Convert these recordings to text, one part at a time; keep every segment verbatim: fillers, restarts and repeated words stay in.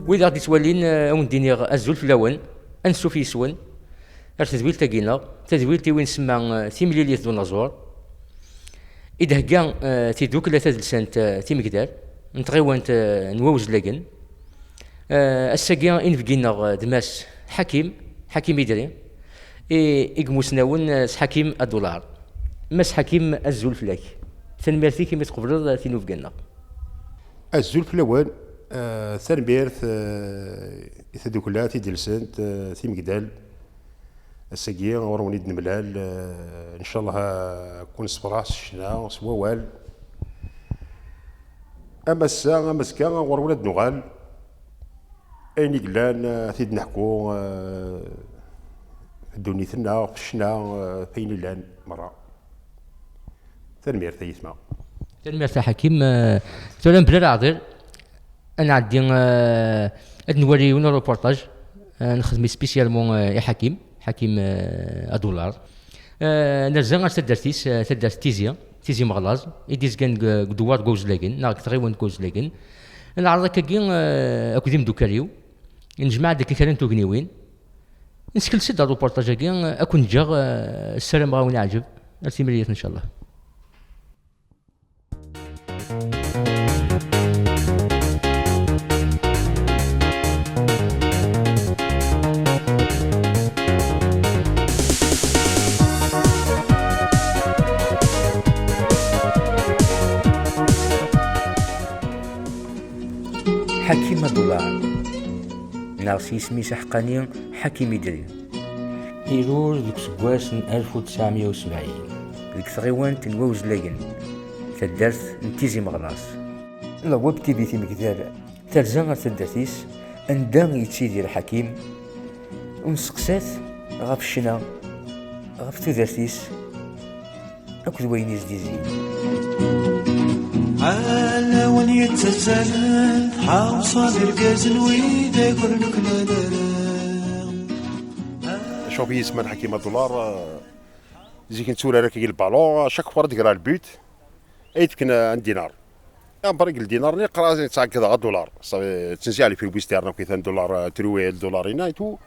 Wid aɣ-d-ittwalin, eh, ad wen-d-iniɣ azul fell-awen, ansuf yes-wen ar tedwilt-agi-nneɣ, tadwilt i win semma, eh, timlilit d unaẓur, i d-thegga, eh, tidukla tadelsant, eh, Timegdal, n tɣiwant, eh, n Wawezlagen. Eh, ass-agi, inebgi-nneɣ, eh, d Mass Ḥakim, Ḥakim Idri, i, i imusnawen, eh, s Ḥakim Adular. Mass Ḥakim, azul fell-ak. Tanemmirt-ik imi tqebleḍ, eh, tinubga-nneɣ. Azul fell-awen, eh, tanemmirt, eh, i tadukla tidelsant, eh, Timegdal. Ass-agi ɣur-wen i d-nemlal, eh, ncallah, eh, ad ken-nessefreḥ s ccna, s wawal. Am ass-a, am azekka, ɣur-wen ad d-nuɣal. Ayen i yellan, eh, ad t-id-neḥku, eh, f ddunit-nneɣ, f ccna, eh, f ayen yellan merra. Tanemmirt a yetma. Tanemmirt a Ḥakim. Eh, tura mebla leɛḍil, ad nɛeddi, eh, ad nwali yiwen ureportaj, eh, nexdem spécialement, eh, i Ḥakim, Ḥakim, eh, Adular. Eh, nerza ar taddart-is, eh, taddart Tizi, Tizi Meɣlaẓ, i d-izgan deg, deg dewar n Wawezlagen, neɣ deg tɣiwant n Wawezlagen. Neɛreḍ akkagi, eh, akked imeddukal-iw, nejmeɛ-d akka kra n tugniwin. Nsekles-d aruportaj-agi, ad ken-ǧǧeɣ, eh, ssarameɣ ad wen-iɛǧeb. Ar timlilit, ncallah. Ḥakim Adular, neɣ s yisem-is aḥeqqani, Ḥakim Idri. Ilul deg useggas n alef u tesɛemya u sebɛin deg tɣiwant n Wawezlagen, taddart n Tizi Meɣlas. La Web T V Timegdal terza ɣer taddart-is anda yettidir Ḥakim, u nesteqsa-t ɣef ccna, ɣef tudert-is, akked wayen i s-d-izzin. Ala win yettazzalen, tḥawṣa d irgazen widak ur nuklal ara. Acuɣef i yisman Ḥakim Adular, eh, zik netturar akka lbalon, chaque fois ad d-greɣ le but, ay d-fken, eh, un dinar. Après, deg ldinar-nni, qqareɣ-as, ttɛeggiḍeɣ adular. Ṣafi, ttnziɛeɣ les fils Western, akkit un dollar, eh, truel, dollar-ina et tout.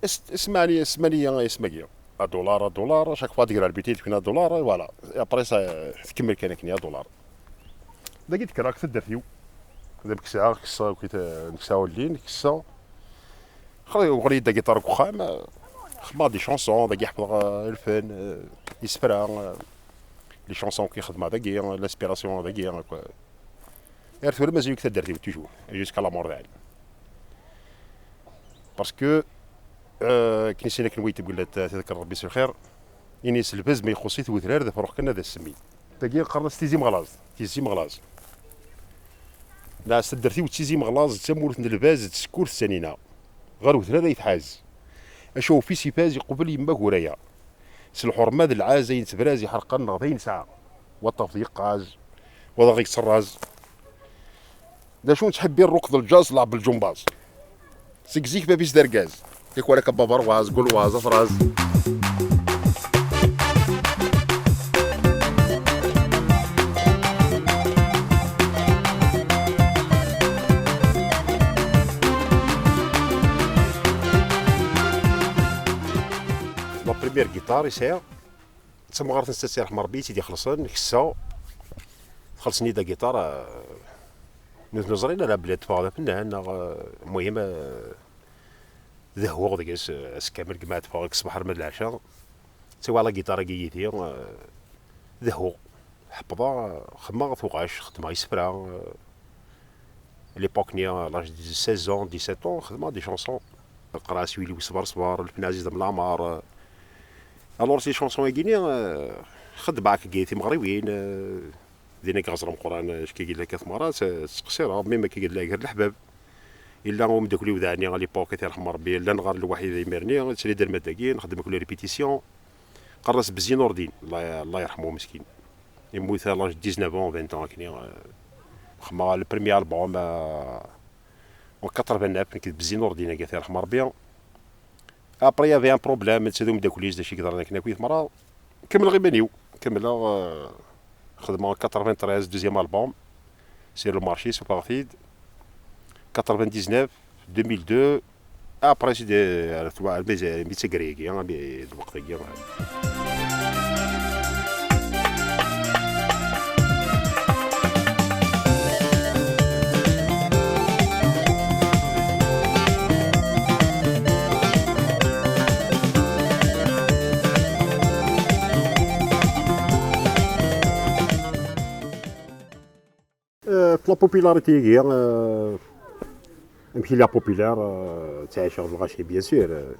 Is-, ismani, ismani, ismagi. Adular, adular, chaque fois, ad d-greɣ le but, ad d-fken adular, et voilà. Et après, ça, tkemmel kan akken, adular. Dagi d-kkreɣ deg taddart-iw. D am kkseɣ, kkseɣ, akkit, eh, kkseɣ ulli-n, kkseɣ. Xaṭi, uɣal-iyi-d agiṭar deg uxxam, eh, xedmeɣ des chansons, dagi ḥefḍeɣ, eh, lfen, eh, isefra, eh, les chansons i xedmeɣ dagi, l'inspiration dagi, eh, quoi. Ar tura mazal deg taddart-iw toujours, jusqu'à la mort dayen. Parce que, euh, akken i sin akken wayt tebgellat, eh, tadekkeṛ Rebbi s lxir, ini-as lbaz ma ixuṣ-it wedrar d afrux kan ad as-semmi. Dagi qqaren-as Tizi Meɣlaẓ, Tizi Meɣlaẓ. Nɛas taddart-iw d Tizi Meɣlaẓ, d tamurt n lbaz, d tsekkurt s tanina. Ɣer wedrar ay tḥaz. Acawef-is ifaz, iqubel yemma Guraya. S lḥurma d lɛaz ay nettbraz iḥerqan neɣ d ay nesɛa. Wa ṭṭaf yeqqaz, wa daɣ yettserraz. D acu nettḥibbi rrukḍ lǧaz, leɛb lǧumbaẓ. Seg zik bab-is d argaz. Yak wara akka babarwaz, gulwaz, afraz. La première guitare i sɛiɣ, d tamɣart n Sati Ṛḥma Ṛebbi i tt-id-ixelṣen, kkseɣ, txelṣen-iyi-d agiṭar, eh, nutni ẓrin ala belli ad ffɣeɣ d afennan, neɣ, eh, muhim, eh, dehhuɣ deg-s, eh, ass kamel, gemma ad ffɣeɣ deg ṣṣbeḥ arma d leɛca. Ttawiɣ la guitare-agi yid-i, eh, dehhuɣ. Ḥeppḍeɣ, xedmeɣ tuɣac, xedmeɣ isefra, eh, l'époque-nni, à l'âge de seize ans, dix-sept ans, xedmeɣ des chansons. Qqareɣ-as Wili Wesber Sber, Lfen Ɛziz d Mlamer. Alors, ces chansons-agi-nni, eh, xeddmeɣ akkagi timeɣriwin, eh, din akka ɣer Meqqran, eh, ackagi akka tmeɣra, s-, ttqeṣṣireɣ, même akkagi d la guerre leḥbab. Illa umeddakel-iw daɛni, à l'époque, ad t-yerḥem Rebbi, llan ɣer lwaḥid imir-nni, ttili d armad-agi, nxeddem akk les répétitions. Qqaren-as Bezzi Nurdin, Allah, Allah yerḥmu meskin. Yemmut à l'âge de dix-neuf ans, vingt ans, akkenni, euh, xedmeɣ le premier album, euh, en quatre-vingt-neuf, nekk d Bezzi Nurdin, agi, yerḥem Rebbi. Après, il y avait un problème, netta d umeddakel-is, d acu i yeḍran akken akk i tmeɣra. Kemmleɣ iman-iw, kemmleɣ, euh, xedmeɣ quatre-vingt-treize, deuxième album, Sur le marché, suffɣeɣ-t-id. quatre-vingt-dix-neuf, deux mille deux, après, c'est de, armi d tagri-agi, armi d lweqt-agi. Euh, la popularité-agi, euh, amek yella populaire, euh, ttɛiceɣ d lɣaci, bien sûr. Euh,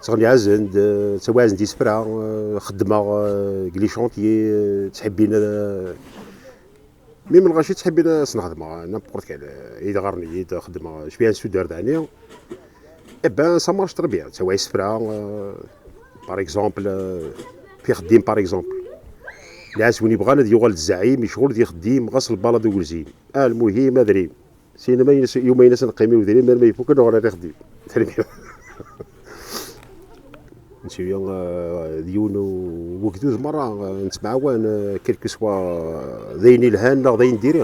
ttɣenniɣ-asen-d, euh, ttawiɣ-asen-d isefra, euh, xeddmeɣ, euh, deg les chantiers, euh, ttḥebbin, euh, même lɣaci ttḥebbin ad sen-xedmeɣ, euh, n'importe quel, euh, idɣaren-iyi-d xeddmeɣ, je suis un soudeur d'année. Eh ben, ça marche très bien. Ttawiɣ isefra, euh, par exemple, euh, fi xeddim, par exemple. Lɛas win yebɣan ad yuɣal d zzaɛim, yecɣel di xeddim, ɣas lbala d ugelzim. Ah, lmuhim, adrim. Syin ma yines-, yuma yines ad neqqim i udrim, arma ifuk ad nuɣal ar ixeddim. Tanemmirt. Nsiwi, euh, d yiwen u-, wegdud merra, euh, nettemɛawan, euh, quel que soit, euh, d ayen ilhan neɣ d ayen diri.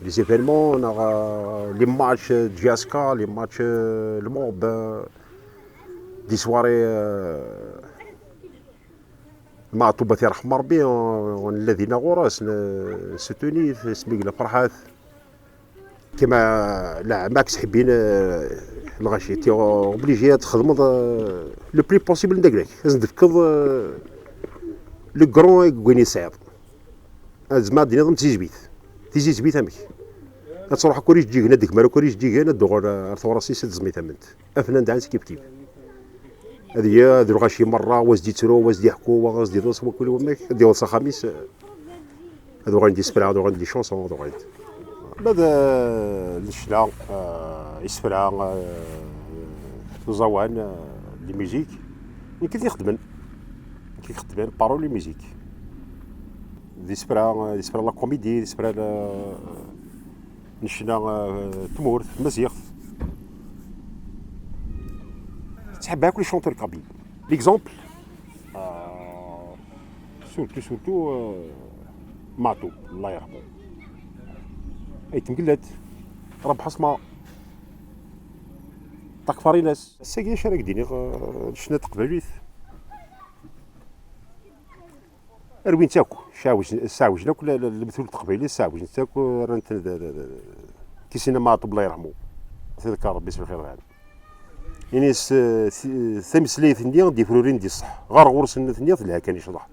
Les événements, neɣ, euh, les matchs de J S K, les matchs, euh, le mob, euh, des soirées, euh, Maɛṭub, ad t-yerḥem Ṛebbi, euh, nella dinna ɣur-s, n-, nsutuni-t, asmi yella ferḥat. Kima, la, ma k-ttḥebbin, euh, lɣaci, t'es obligé ad txedmeḍ, euh, le plus possible n dagnak. Ad sen-d-tefkeḍ, euh, le grand i win i tesɛiḍ. Ad tzemreḍ ad d-tiniḍ am tizizwit. Tizizwit amek? Ad truḥ akk ar ijeǧǧigen, ad d-tegmer akk ar ijeǧǧigen, ad d-tuɣal ar teɣras-is, ad d-tẓmi tament. Afnan dɛan s kif kif. Ad y-, ad lɣaci merra, wa s-d-yettru, wa s-d-yeḥku, wa s-d-iḍes, wa kul wamek, ad yaweḍ s axxam-is, ad uɣalen d isefra, ad uɣalen d les chansons, ad uɣalen d. Ma d, eh, lecna, eh, isefra, eh, uẓawan, eh, les musiques, nekk i t-ixeddmen. Nekk i ixeddmen, parole et musique. D isefra, eh, d isefra la comédie, d isefra la, n ccna, eh, tmurt, tmaziɣt. Ttḥibbiɣ akk les chanteurs kabyles. L'exemple, euh, surtout, surtout, euh, Maɛṭub, Allah yerḥmu. Ay temgellat, Rebḥa Sma, Takfarinas. Ass-agi acu ara k-d-iniɣ, euh, ccna n teqbaylit. Rwin-tt akk, sseɛwjen, sseɛwjen akk la, la, lemtul n teqbaylit, sseɛwjen-tt akk, rran-ten d, d, d, d, kisin am Maɛṭub, Allah yerḥmu. Tadka Rebbi s lxir daɛen. Ini s, t-, tameslayt-nni d-ifrurin di ṣṣeḥ. Ɣer ɣur-sen nniḍ telha kan icḍeḥ.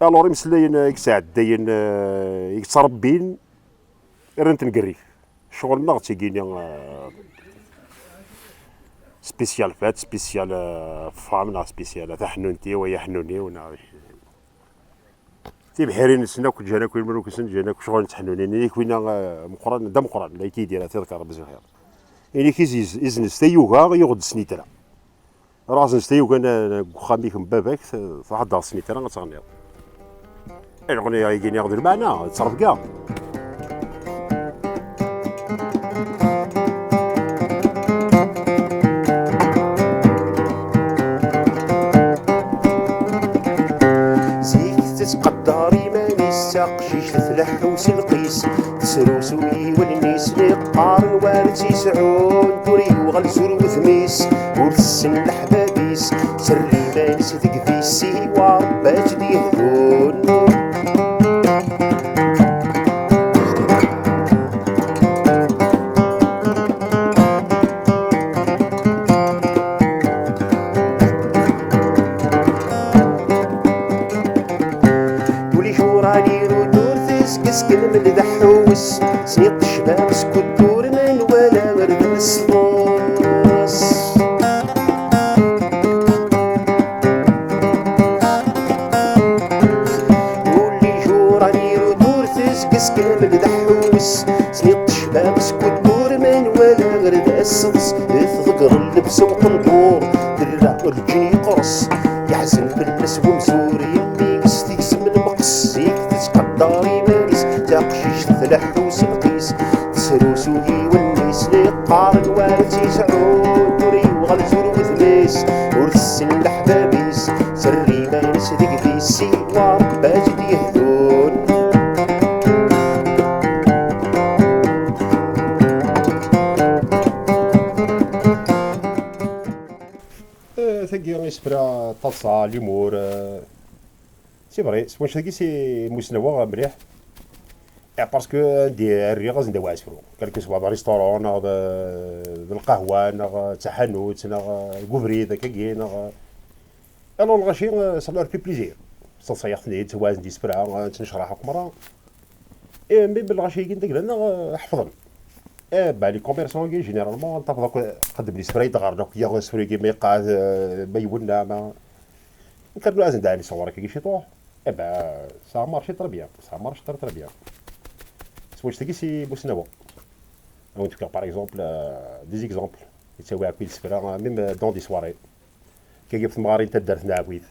Alors imeslayen, eh, i yesɛeddayen, eh, i yettrebbin, rran-ten gerrif. Ccɣel-nneɣ d tigi-nni, eh, spécial fête, spécial, eh, femme, neɣ spécial taḥnunti, wa yaḥnuni-w, neɣ tibḥirin-nsen akk, ǧǧan akk imuruken-nsen, ǧǧan akk ccɣel n teḥnunin. Ini-k winna, eh, meqqran, d ameqqran, la yettidir, ad t-iḍker Rebbi s lxir. Ini-k iz-, iz-, iznes tayuga, yuɣ-d snitra. Ruḥ znes tayuga n, n, deg uxxam-ik n baba-k, t-, truḥ ad d-taɣeḍ snitra, ad teɣniḍ. Ileɣni-agi-nni d lmeɛna, d ttrebga. Zik tettqadar iman-is d taqcict tleḥḥu s lqis, tesrusu i wallen-is mi qqaren war tt-isɛun, tura yuɣal zur wudem-is, ur tessen leḥbab-is, terra iman-is deg disi, wa Rebbi ad tt-d-yehdun. Uli jurani rudur tezgezgel mel d aḥewwes, sniɣ tecbab skud ur menwala ɣer d nesḍes. Uli jurani rudur tezgezgel mel d aḥewwes, sniɣ tecbab skud ur menwala ɣer d nesḍes. Tḍegger llebsa uqendur, terra lǧin yeqres, yeḥzen fell-as wemzur, yelli-s tegzem lmeqs, zik tettqadar iman-is, taqcict tleḥḥu s lqis, tesrusu i wallen-is, la yeqqaren war tt-isɛun, tura yuɣal zur wudem-is, ur tessen leḥbab-is, terra iman-is deg disi, wa Rebbi ad tt-id-yehdun. Tagi, isefra, taḍsa, l'humour, euh, c'est vrai, s wanect-agi si musnaweɣ mliḥ. Eh, parce que andi rriɣ, ad s-d-awiɣ asefru. Quel que soit d restaurant, neɣ d, d lqahwa, neɣ d taḥanut, neɣ deg ubrid, akkagi, neɣ, alors, lɣaci, euh, ça leur fait plaisir. Sseḍsayeɣ-ten-id, ttwazen-d isefra, euh, ttnecraḥ akk merra. Eh, mais lɣaci-agi n dagla-nneɣ, euh, ḥefḍen. Eh, bah, les commerçants-agi, généralement, tafeḍ akk qeddmen isefra i d-ɣaren akk, yaɣ asefru-agi ma yeqqaɛed, euh, ma iwenna, ma. Nkernu azen-d ɛni sɣur akkagi ciṭuḥ. Eh ben, ça marche très bien, ça marche très, très bien. S wanect-agi si musnawa. Ad wen-d-fkeɣ, par exemple, euh, des exemples. Yettawi akk isefra, même dans des soirées. Kagi ɣef temɣarin n taddart n Ɛwit.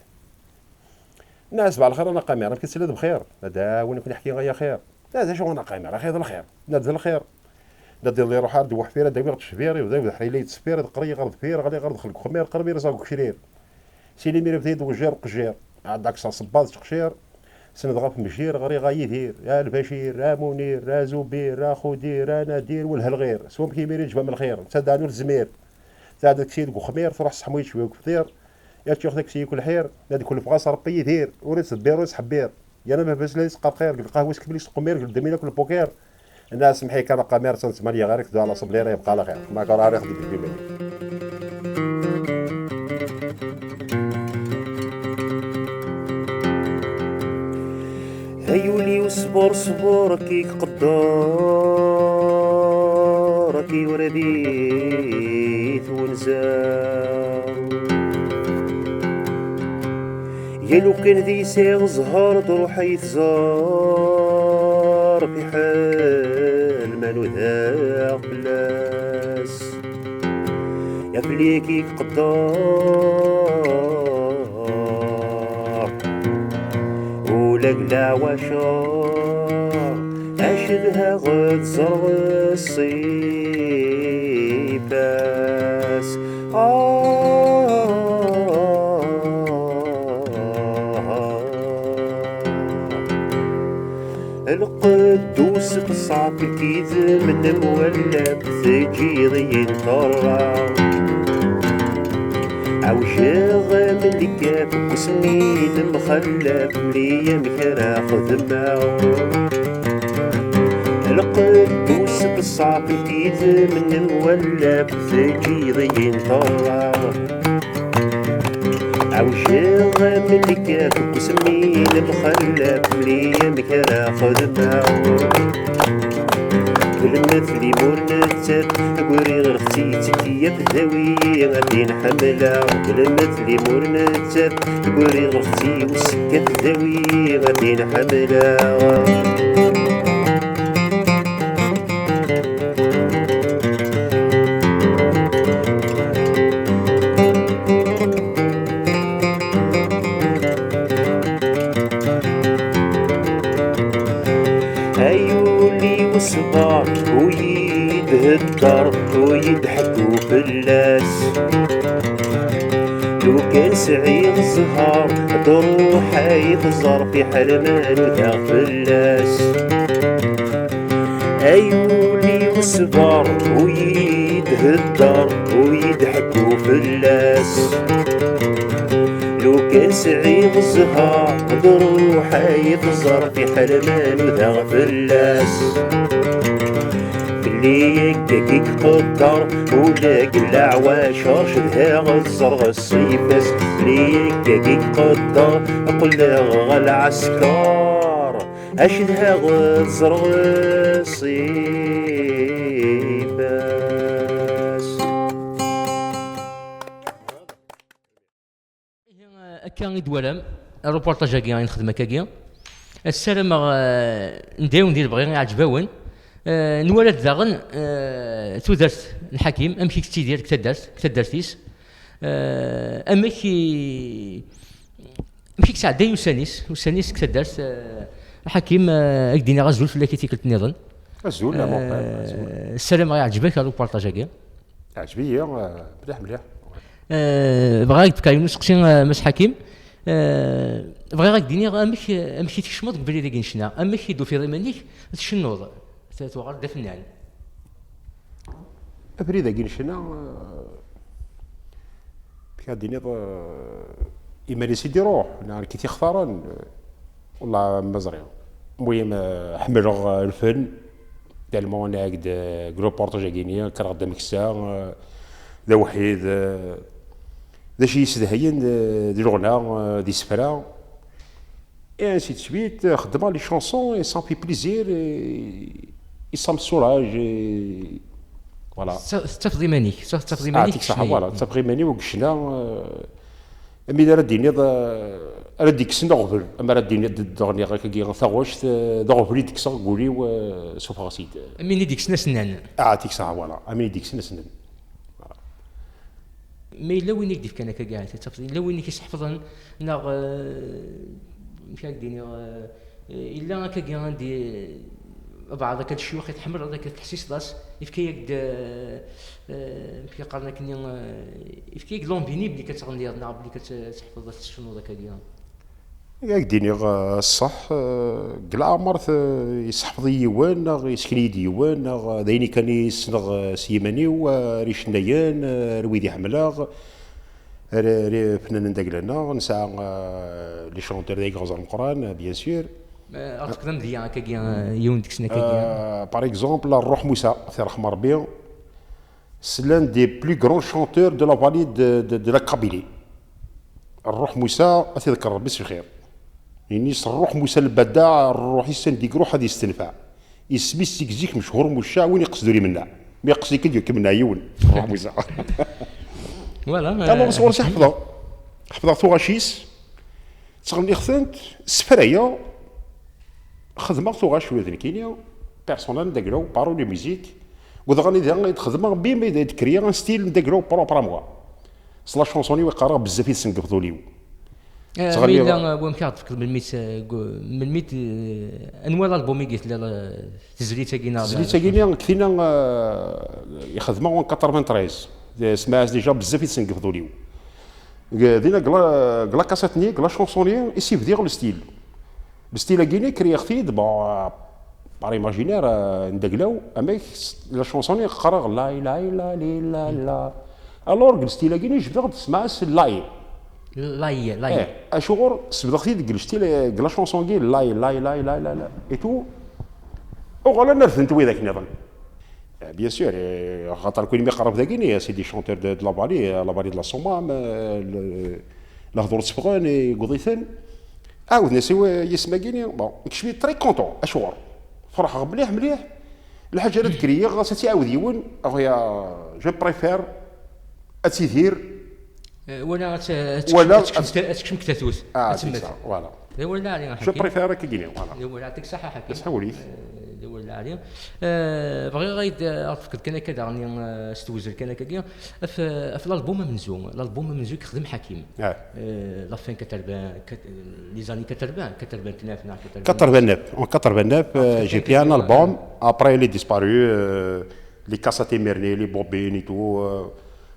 Nna, sbeḥ lxir a Nna Qamir, amek i telliḍ bxir? Ad d-ɛawin ad ken-ḥkiɣ ay axir. Nna, d acu a Nna Qamir, axir d lxir. Nna, d lxir. Nna, d iḍ iruḥ ar d-weḥfir, ad d-awiɣ ttecbir, ibda ubeḥri la yettṣeffir, d qrib ɣer deffir, ɣli ɣer dexl deg uxmir, qrib yerẓa deg ucrir. Si limir ibda-yi-d wejjir uqejjir, ɛedda kkseɣ sebbaḍ ttqecir, send ɣef mejjir, ɣriɣ a Yidir, a Lbacir, a Munir, a Zubir, a Xudir, a Nadir, welh lɣir, s wamek imir i d-tejbam lxir, netta daɛni ur tezmir. Tɛedda taksi deg uxmir, truḥ s ḥmuyet cwi deg ufḍir, yerǧa taksi yakk lḥir, ad kulfeɣ-as Ṛebbi Yidir, ur ittdebbir ur ittḥebbir. Yerna baba-s la yettqerqir, deg lqahwa s kemmel yettqemmir, deg ldemina akk lpukir. Nna, semmeḥ-iyi kan a Qamir, ttmenyya ɣer-k, dua la ṣebli ara yebqa la xir. Ma kor ara yexdem deg limini. Ay ul-iw sbur sbur kik qedder, kik ur di twenza. Yal ukin di sɛiɣ zzher d ruḥ ay tẓer, fiḥel ma nudaɣ fell-as. Yaflik i qedder, ula g leɛwacer, acedha ɣ tẓer ṣṣifa-s. Ah. Lqedd usebṣaf n yidem n mwallab, teǧǧiḍ-iyi nṭerreɣ. Ɛewjeɣ am lkaf deg usmi nemxallaf, mli amek ara xedmeɣ. Lqedd usebṣaf n yidem n mwallab, teǧǧiḍ-iyi nṭerreɣ. Ɛewjeɣ am lkaf deg usmi nemxallaf, mli amek ara xedmeɣ. Belmet limur nettat, aguri ɣer xti yettekki yaf dawi, ad din ḥemmleɣ. Belmet limur nettat, aguri ɣer xti usekkat dawi, ad din ḥemmleɣ. Ay ul-iw ṣber, ur yi-d-hedder, ur yi-d-ḥekku fell-as. Lukan sɛiɣ zzher, d ruḥ ay tẓer, fiḥel ma nudaɣ fell-as. Ay ul-iw ṣber, ur yi-d-hedder, ur yi-d-ḥekku fell-as. Lukan sɛiɣ zzher, d ruḥ ay tẓer, fiḥel ma nudaɣ fell-as. Fell-i akka i iqedder, ula g leɛwacer, cedhaɣ ẓẓerɣ ṣṣif-as. Fell-i akka i iqedder, qqleɣ ɣer lɛesker, acedhaɣ ẓẓerɣ ṣṣif-as. Ihi, akka i d-twalam aruportaj-agi i nexdem akkagi. Ssarameɣ, eh, nda-yawen di lebɣi, iɛǧeb-awen. Eh, nwala-d daɣen, eh, tudert n Ḥakim, amek i yettidir deg taddart, deg taddart-is. Eh, amek i, amek i yesɛedday ussan-is, ussan-is deg taddart, eh, Ḥakim, eh, ad k-d-iniɣ azul fell-ak i tikkelt nniḍen. Azul, a Muqel, azul. Eh, ssarameɣ iɛǧeb-ak aruportaj-agi. Iɛǧeb-iyi, eh, mliḥ, mliḥ. Eh, bɣiɣ ad k-d-fkeɣ yiwen useqsi, eh, Mass Ḥakim. Eh, bɣiɣ ad k-d-iniɣ amek, amek i tkecmeḍ deg ubrid-agi n ccna, amek i d-tufiḍ iman-ik tcennuḍ, t-, tuɣaleḍ d afennan? Abrid-agi n ccna, eh, Ad d-tiniḍ, eh, iman-is i d-iruḥ, neɣ nekk i t-ixtaren, eh, wallah ma ẓriɣ. Muhim, eh, ḥemmleɣ, eh, lfen, tellement nniɣ-ak-d, eh, deg reportage-agi-nni, kkreɣ-d ameksa, eh, d awḥid, eh, d acu i yi-ssedhayen, eh, di leɣna, eh, d isefra. Et ainsi de suite, xeddmeɣ les chansons et ça me fait plaisir et, et ça me soulage et voilà. Tettafeḍ iman-ik, tettafeḍ iman-ik. Voilà, tettafeḍ iman-iw deg ccna, eh, ami ara d-tiniḍ, eh, ara d-ikksen aɣbel, ama ara d-tiniḍ d-, d-ɣniɣ akkagi taɣect, eh, d aɣbel i d-kkseɣ deg wul-iw, eh, sufɣeɣ-t-id. Amin i d-ikksen asnan. Ah, tiksa, voilà, amin i d-ikksen asnan. Voilà. Ma yella win i k-d-ifkan akkagi, ahat ad tafeḍ, yella win i k-iseḥfḍen, neɣ, eh, amek ara k-d-iniɣ, eh, yella akkagi andi, eh, abɛaḍ akka n ccwaq i tḥemmleḍ, akka teḥsiseḍ-as, yefka-yak-d, eh, eh, amek i qqaren akkenni, eh, yefka-yak-d l'envie-nni belli ad tɣenniḍ, neɣ belli ad tseḥfḍeḍ, ad tecnuḍ akkagi. Ad k-d-iniɣ, eh, ṣṣeḥ, eh, deg leɛmer t-, yesseḥfeḍ-iyi yiwen, neɣ yessken-iyi-d yiwen, neɣ, eh, d ayen kan i ssneɣ, eh, s yiman-iw, eh, ar icennayen, eh, ar wid i ḥemmleɣ, ar, ar ifennanen d agla-nneɣ. Nesɛa, eh, les chanteurs d aygeɣẓer meqqran, eh, bien sûr. Eh, ad tefkeḍ amedya akkagi, eh, yiwen deg-sen akkagi. Eh, par exemple, Ṛṛuḥ Musa, ad t-iṛḥem Ṛebbi. C'est l'un des plus grands chanteurs de la vallée de, de, de la Kabylie. Ṛṛuḥ Musa, ad t-iḍker Ṛebbi s lxir. Ini-s Ṛṛuḥ Musa Lbadda, ṛṛuḥ-is anda i iṛuḥ ad istenfeɛ. Isem-is seg zik mechur muccaɛ, win iqsed ur imenneɛ. Mi iqsed-ik-id, ur k-imenneɛ yiwen. Ṛṛuḥ Musa. Voilà, alors, euh, sɣur-s i ḥefḍeɣ. Ḥefḍeɣ tuɣac-is, ttɣenniɣ-tent, ssefrayeɣ. Xedmeɣ tuɣac ula d nekkini, personnel n daglaw, parole et musique, u dɣa i d-, i d-xedmeɣ bim, i d-, i d-créer un style n daglaw propre à moi. S la chanson-iw i qqareɣ bezzaf i tsengefeḍ ul-iw. Eh, ttɣenniɣ. Ma yella, eh, wamek ara d-tefkeḍ melmi tt-, eh, gu-, melmi d-, eh, anwa l'album i yella, eh, tezlit-agi neɣ? Tezlit-agi-nni, ktina, eh, i xedmeɣ en quatre-vingt-treize. Eh, semɛeɣ déjà bezzaf i tsengefeḍ ul-iw. Deg, dinna, deg la, deg la cassette-nni, deg la chanson-nni, i s-bdiɣ le style. Le style-agi-nni, créiɣ-t-id, bon, euh, par imaginaire, euh, n daglaw, amek s-, la chanson-nni, qqareɣ la, la, la, li, la, la. Alors, deg le style-agi-nni, jebdeɣ-d, semɛeɣ-as lay. Lay, lay. Eh, acuɣer, sebdeɣ-t-id deg le style, deg la chanson-agi, lay, lay, lay, lay, lay, lay, et tout. Uɣalen rfden-t widak-nniḍen. Eh, bien sûr, eh, xaṭer kunmi qrib dagini, c'est des chanteurs de, de la vallée, eh, la vallée de la Sommam, eh, le, lehdur tteffɣen, eh, yewweḍ-iten. Ɛawden-as i wa-, yisem-agi-nni, bon, nekk je suis très content, acuɣer? Ferḥeɣ mliḥ, mliḥ. Lḥaǧa ara d-kriyeɣ, ɣas ad tt-iɛawed yiwen, ah, ya, je préfère ad tidir. Eh, wala ad t-, ad tekcem, wala ad tekcem, ad tekcem deg tatut. Ah, ad temmet. C'est ça, voilà. D awal lɛali, a Ḥakim. Je préfère akka gini, voilà. D awal lɛali, yɛṭik ṣṣeḥḥa, a Ḥakim. Ḥawli. Eh, d awal lɛali. Eh, bɣiɣ ad, eh, ad tefkeḍ kan akka daɣen, eh, s tewzel kan akka, af, af l'album amenzu. L'album amenzu i yexdem Ḥakim. Ah. Eh, la fin quatre-vingts, quat-, les années quatre-vingts, quatre-vingt-neuf neɣ quatre-vingt-dix. Quatre-vingt-neuf. En quatre-vingt-neuf, euh, j'ai fait un album. Après, il est disparu, euh, les cassettes imir-nni, les bobines et tout, euh,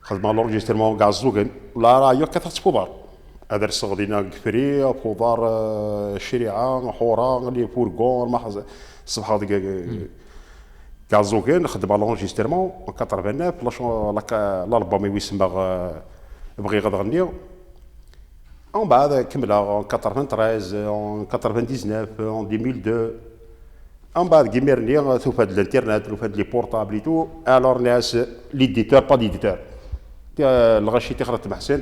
xedmeɣ l'enregistrement ɣer Iɛeẓẓugen. La, la, yekkat ɣef uḍar. Ad rseɣ dinna deg Fri, ɣef uḍar, euh, Ccariɛa, Ḥura, les fourgons, ma ḥaz-, ṣebḥeɣ deg, deg Iɛeẓẓugen, xedmeɣ l'enregistrement en quatre-vingt-neuf, la chan-, la ca-, l'album-iw isemma, euh, Bɣiɣ ad ɣenniɣ. Mbeɛd kemmleɣ en quatre-vingt-treize, en quatre-vingt-dix-neuf, en deux mille deux. Mbeɛd deg imir-nni, tufa-d l'internet, tufa-d les portables et tout. Alors, nniɣ-as, l'éditeur, pas d'éditeur. Ti-, lɣaci tixret Meḥsen,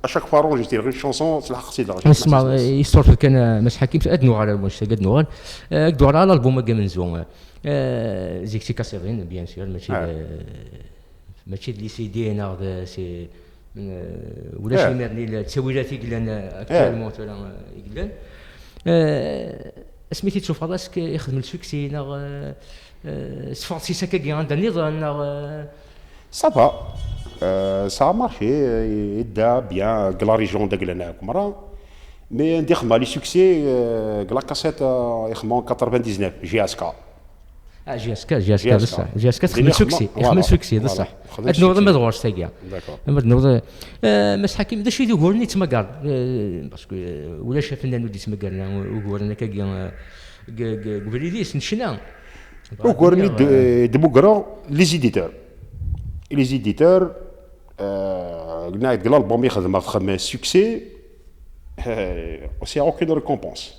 à chaque fois enregistré une chanson, tlaḥeq-tt-id lɣaci. Nesma, yessuref kan, eh, Mass Ḥakim, ad nuɣal ar wanect-agi, ad nuɣal. Eh, ad nuɣal ar l'album-agi amenzu. Eh, zik tikasiḍin, bien sûr, mačči d, mačči d les C D neɣ d, c'est, euh, ulac imir-nni la ttawilat i yellan, euh, actuellement tura, euh, i yellan. Euh, asmi t-id-tufɣeḍ, est-ce que ixdem le succès neɣ, euh, euh, teffɣeḍ si sakagi anda nniḍen neɣ, euh? Ça va. Euh, ça a marché, euh, idda bien, deg la région deg llan akk merra. Mais anda i xedmeɣ les succès, euh, deg la cassette, euh, i xedmeɣ en quatre-vingt-dix-neuf, J S K. Ah, J S K, J S K, J S K. Bessah. J S K txedem succès, voilà, txedem succès, bessah. Ad nuɣal ma d ɣur-s tagi. D'accord. Ma d nuɣal, eh, Mass Ḥakim, d acu i d uguren i tettmagareḍ? Eh, parce que, eh, ulac afennan ur d-yettmagaren, eh, uguren akka, eh, deg, deg, deg ubrid-is n ccna. Uguren i d-, eh, d-mmugreɣ, les éditeurs. Les éditeurs, Euh, qelna deg l'album i xedmeɣ, xedmeɣ succès, euh, c'est aucune récompense.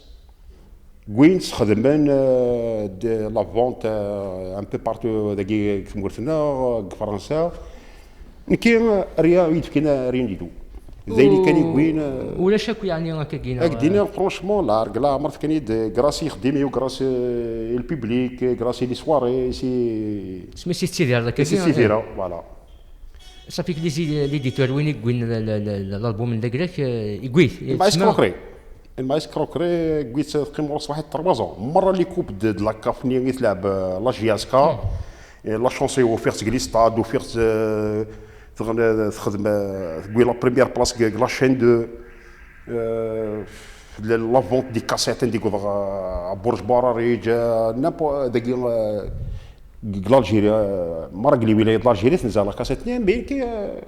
Win sxedmen, euh, de la vente, euh, un peu partout dagi deg tmurt-nneɣ, deg Fransa. Nekki, euh, rien, ur yi-d-fkin rien du tout. D ayen kan i win, euh, ulac akk yeɛni akkagi, neɣ, euh, d-iniɣ, franchement, la, la, la, grâce i xeddim-iw, grâce, euh, i le public, grâce i les soirées, si, si tettidireḍ akkagi, si tettidireḍ, voilà. Safi, les, l'éditeur, win i yewwin l-, l-, l-, l'album n Dagrak, euh, yewwi-t. Lmeɛna tsemma escroquerie. Lmeɛna escroquerie, yewwi-t, teqqim ɣur-s waḥed trois ans. Merra les coupes de, de la CAF-nni i tlab, euh, la J S K. Hmm. Et la chanson, ufiɣ-tt deg les stades, ufiɣ-tt, euh, tɣen-, txedm, euh, tewwi la première place deg, deg la chaîne deux. Euh, la, la vente des cassettes, indi wwḍeɣ, euh, à Bourj Bararij, euh, n'importe, dagi, euh, deg l'Algérie, euh, merra deg les wilayas de l'Algérie, tenza la cassette-nni, mais ki, euh,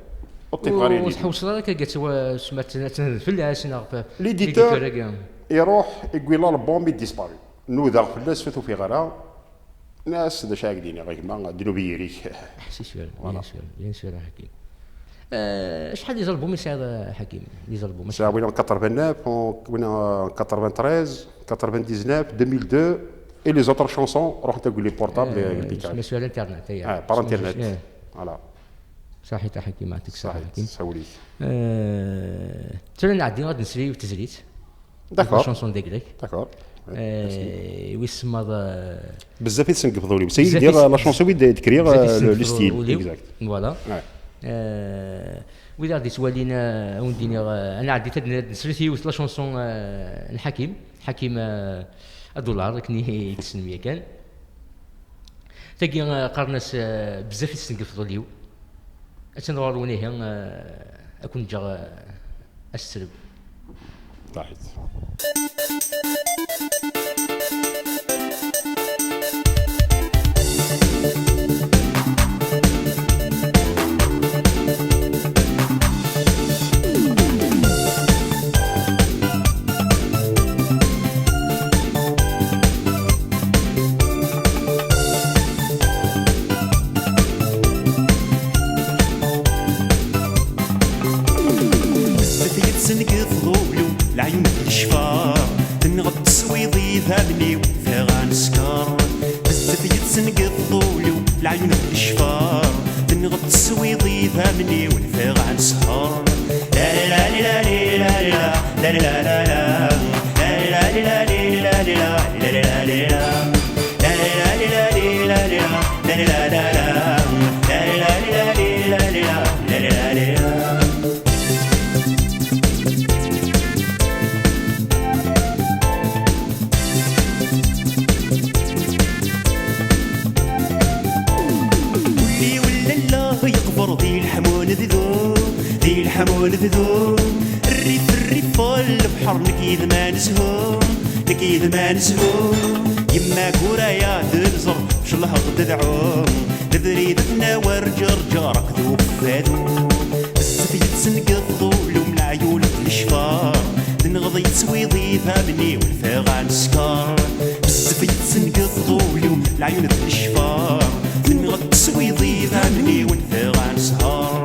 ur ṭṭifeɣ ara. Ur tḥewseḍ ara akka, ad twa-, tma-, ad tnadiḍ fell-as, neɣ f-, l'éditeur, l'éditeur-agi iruḥ, yewwi l'album, il disparaît. Nudaɣ fell-as, ur t-ufiɣ ara. Nniɣ-as: "D acu ara k-d-iniɣ a gma, ddnub i yiri-k." C'est sûr, voilà, bien sûr, bien sûr, a Ḥakim. Euh, acḥal des albums i tesɛiḍ, a Ḥakim? Des albums, sɛiɣ win en quatre-vingt-neuf, win en quatre-vingt-treize, quatre-vingt-dix-neuf, deux mille deux, et les autres chansons ruḥent deg les portables, euh, deg le piquage. Sur internet, eh, ah, par internet. Eh. Voilà. Saḥit a Ḥakim, yeɛṭik ṣṣeḥḥa a Ḥakim. Saḥit, sawel-it. Euh, tura nɛeddi ad nsel i tezlit. D'accord. La chanson de Grec. D'accord. Ouais, merci. Euh, wis semmaḍ, euh, bezzaf i tesnegfeḍ ul-iw. C'est dire la chanson i d-, d-kriɣ, euh, le, le style. Exact. Voilà. Ouais. Euh, wid aɣ-d-ittwalin, euh, ad wen-d-iniɣ, euh, ad nɛeddi ad n-, ad nsel i yiwet la chanson, euh, n Ḥakim. Ḥakim, euh, Adullar, akken i, i tessnem yakan. Tagi, eh, qqaren-as, eh, bezzaf i tesnegfeḍ ul-iw. Attan ɣur-wen ihi, eh, ad ken-ǧǧeɣ, eh, ad teslem. Saḥit. Bezzaf i yi-tesnegfeḍ ul-iw, leɛyun d lecfar, tenɣeḍ teswiḍ idammen-iw, fiɣ ad neskeṛ. Bezzaf i yi-tesnegfeḍ ul-iw, leɛyun d lecfar, tenɣeḍ teswiḍ idammen-iw, fiɣ ad neskeṛ. Ul-iw lalla yeqber di leḥmu n bdu, di leḥmu n bdu. Rrif, rrif, lebḥer, nekk yid-m ad nezhu, nekk yid-m ad nezhu. Yemma Guraya d nẓer, celleɣ-d dɛu, lebrid ad t-nawer Ǧerǧer akked ukeffadu. Bezzaf i yi-tesnegfeḍ ul-iw, leɛyun d lecfar, tenɣeḍ yettwiḍ idammen-iw, nfiɣ ad neskeṛ. Bezzaf i yi-tesnegfeḍ ul-iw, leɛyun d lecfar, tenɣeḍ teswiḍ idammen-iw, nfiɣ ad nesheṛ.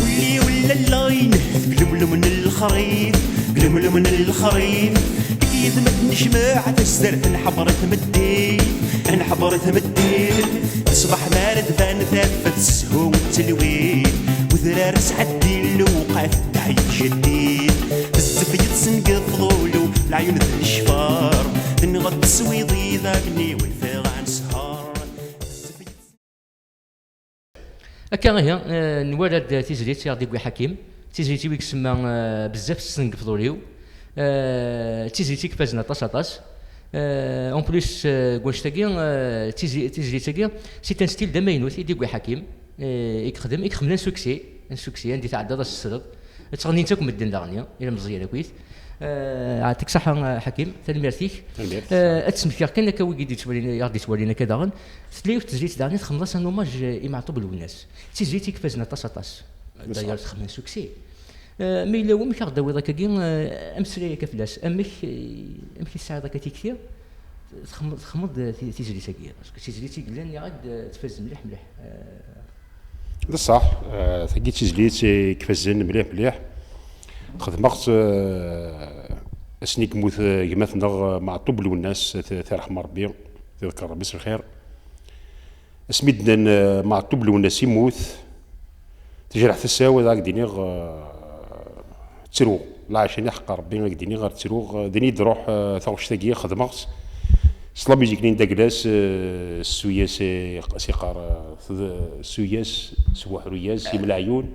Ul-iw lalla inehhet deg lemlem n lexrif, deg lemlem n lexrif. Deg yidem ad d-necmeɛ tazdart, nḥebbret meddit, nḥebbret meddit. Ṣṣbeḥ mi ara d-tban tafat, sshu d telwit, udrar asɛeddi n lewqat, ddeɛyet jeddit. Bezzaf i yi-tesnegfeḍ ul-iw, leɛyun d lecfar, tenɣeḍ teswiḍ idammen-iw, nfiɣ ad nesheṛ. Akka ihi, eh, nwala-d tizlit i ɣ-d-yewwi Ḥakim, tizlit-iw i isemma, eh, Bezzaf tesnegfeḍ ul-iw. Eh, d tizlit i ifazen aṭas, aṭas. Eh, en plus, eh, deg wannect-agi, eh, tizi-, tizlit-agi, c'est un style d amaynut i d-yewwi Ḥakim, eh, i yexdem, i ixemmen un succès, un succès, anda i tɛeddaḍ ad s-tesleḍ. Ttɣennin-tt akk medden daɣen, ilmeẓyen akkit. Eh, ɛṭik ṣaḥa, eh, Ḥakim, tanemmirt-ik. Tanemmirt. Eh, ad d-smektiɣ kan akka wigi d-yettwalin, i aɣ-d-yettwalin akka daɣen. Tella yiwet tezlit daɣen i txedmeḍ-as un hommage, eh, i Meɛṭub Lwennas. D tizlit i ifazen aṭas, aṭas. D'ailleurs, txedmem succès. Eh, ma yella wamek aɣ-d-tawiḍ akkagi, eh, ameslay akka fell-as. Amek, eh, amek i tesɛiḍ akka tikti? Txedmeḍ, txedmeḍ, eh, ti-, tizlit-agi. Parce que tizlit i yellan, yaɣ-d, eh, tfaz mliḥ, mliḥ. Eh, D ṣṣeḥ, eh, tagi d tizlit i ifazen mliḥ, mliḥ. Xedmeɣ-tt, eh, asmi i yemmut, eh, gma-tneɣ, eh, Meɛṭub Lwennas, t-, tirḥem Ṛebbi, tiḍekker Ṛebbi s lxir. Asmi d-nnan, eh, Meɛṭub Lwennas yemmut, tejreḥ tasa-w, ad ak-d-iniɣ, eh, ttruɣ. Lɛaca-nni ḥeqqa Ṛebbi, ad ak-d-iniɣ, ttruɣ. Din i d-truḥ, eh, taɣect-agi, xedmeɣ-tt. S la musique-nni n Daglas, eh, ssu-yas, eh, s-iqqar, eh, ssu-yas, sbuḥru-yas, imleɛyun.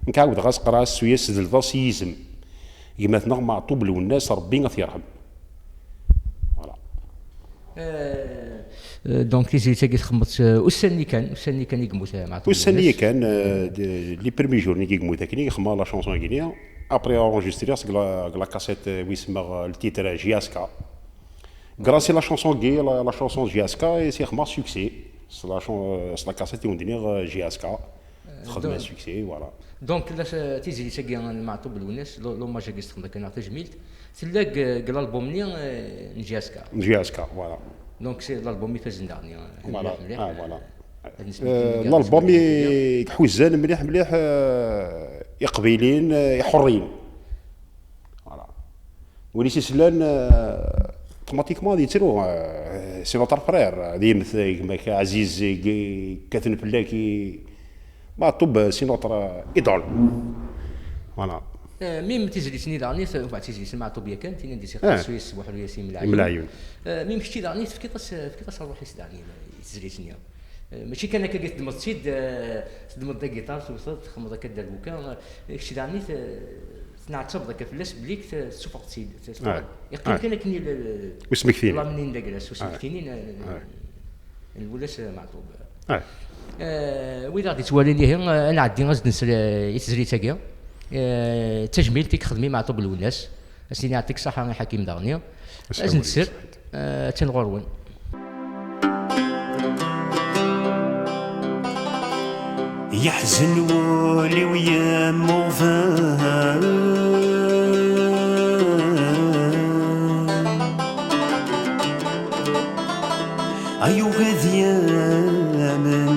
Nekk ɛawdeɣ-as, qqareɣ-as ssu-yas, tedleḍ-as i yizem. Gma-tneɣ Meɛṭub Lwennas, Ṛebbi ad t-yerḥem. Voilà. Euh, euh, donc, tizlit-agi txemmeḍ, euh, ussan-nni kan, ussan-nni kan i yemmut, euh, Meɛṭub Lwennas. Ussan-nni kan, euh, de, les premiers jours-nni i yemmut akken i xemmeɣ la chanson-agi-nni. Après, enregistré-ɣ deg la, deg la cassette, euh, wi semmeɣ, euh, le titre, euh, J S K. Grâce à la chanson-agi, la, la chanson de J S K, i s-ixemmeɣ succès. C'est la chan-, euh, c'est la cassette i wen-d-nniɣ, euh, J S K. Txedem donc, succès, voilà. Donc, la, tizlit-agi n Meɛṭub Lwennas, lo-, l'hommage-agi s-texdem akken neɣ tajmilt, tella deg, deg l'album-nni, euh, n J S K. N J S K, voilà. Donc, c'est l'album ifazen daɣen, euh, voilà. Mliḥ, mliḥ, ah, euh, voilà. Ad nesmekti. Euh, l'album i, iḥuzan mliḥ, mliḥ, euh, iqbayliyen, euh, iḥurriyen. Voilà. Win i s-islan, euh, automatiquement ad yettru, euh, c'est notre frère, ad yemmet gma-k Ɛziz, i, i kkaten fell-ak, i, Meɛṭub, c'est notre, euh, idole. Voilà. Euh, même tizlit-nni daɣen, enfin, tizlit n Meɛṭub yakan, tin anda i s-iqqar, eh, ssu-yas sbuḥru-yas imleɛyun. Imleɛyun. Euh, même kečči daɣen, tefkiḍ-as, tefkiḍ-as ṛṛuḥ-is daɣen i, i tezlit-nni. Euh, mačči kan akka i teddmeḍ-tt-id, euh, teddmeḍ la guitare, tewteḍ, txedmeḍ akka dderbuka, euh, kečč daɣen i te-, tneɛtabeḍ akka fell-as belli t-, tessufɣeḍ-tt-id. Yeqqim kan akken i l-, ur smektin. Lamnin d aglas, ur smektin, euh, lwul-as, euh, Meɛṭub. Euh, wid aɣ-d-ittwalin ihi, euh, ad nɛeddi ad s-d-nsel, euh, i tezlit-agi. Euh, d tajmilt i yexdem i Meɛṭub Lwennas. Ad s-nini yeɛṭik ṣṣaḥa i Ḥakim daɣen. Ad s-nsel, eh, attan ɣur-wen. Yeḥzen wul-iw yemmuɣben. Ay ugad yamen,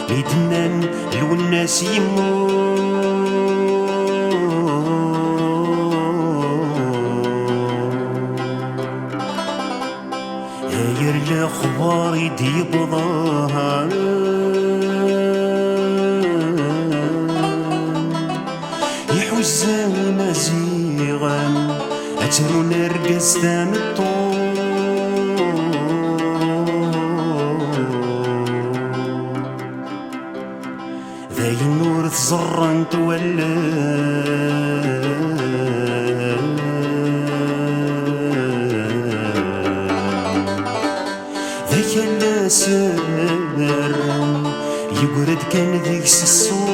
mi d-nnan Lwennas yemmut. Ayer lexbar i d-yewwḍen, iḥuza imaziɣen, ad trun argaz tameṭṭut. D ayen ur t-ẓerrent wallen. D akal aserrem, yeggra-d kan deg-s ṣṣut.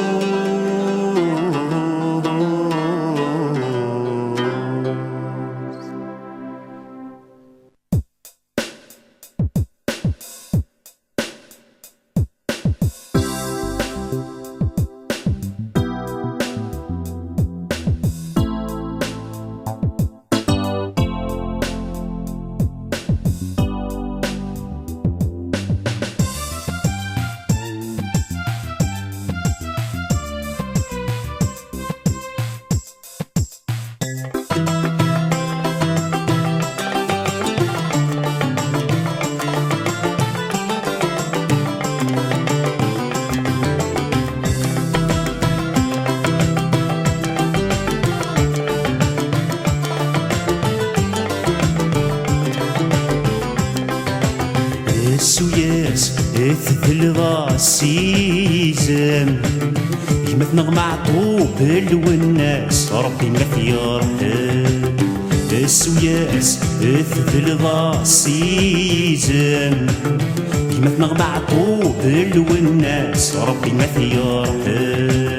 Ssu-yas, tedleḍ-as s izem. Gma-tneɣ Meɛṭub Lwennas, Ṛebbi ad t-yerḥem. Ssu-yas, tedleḍ-as s izem. Gma-tneɣ Meɛṭub Lwennas, Ṛebbi ad t-yerḥem.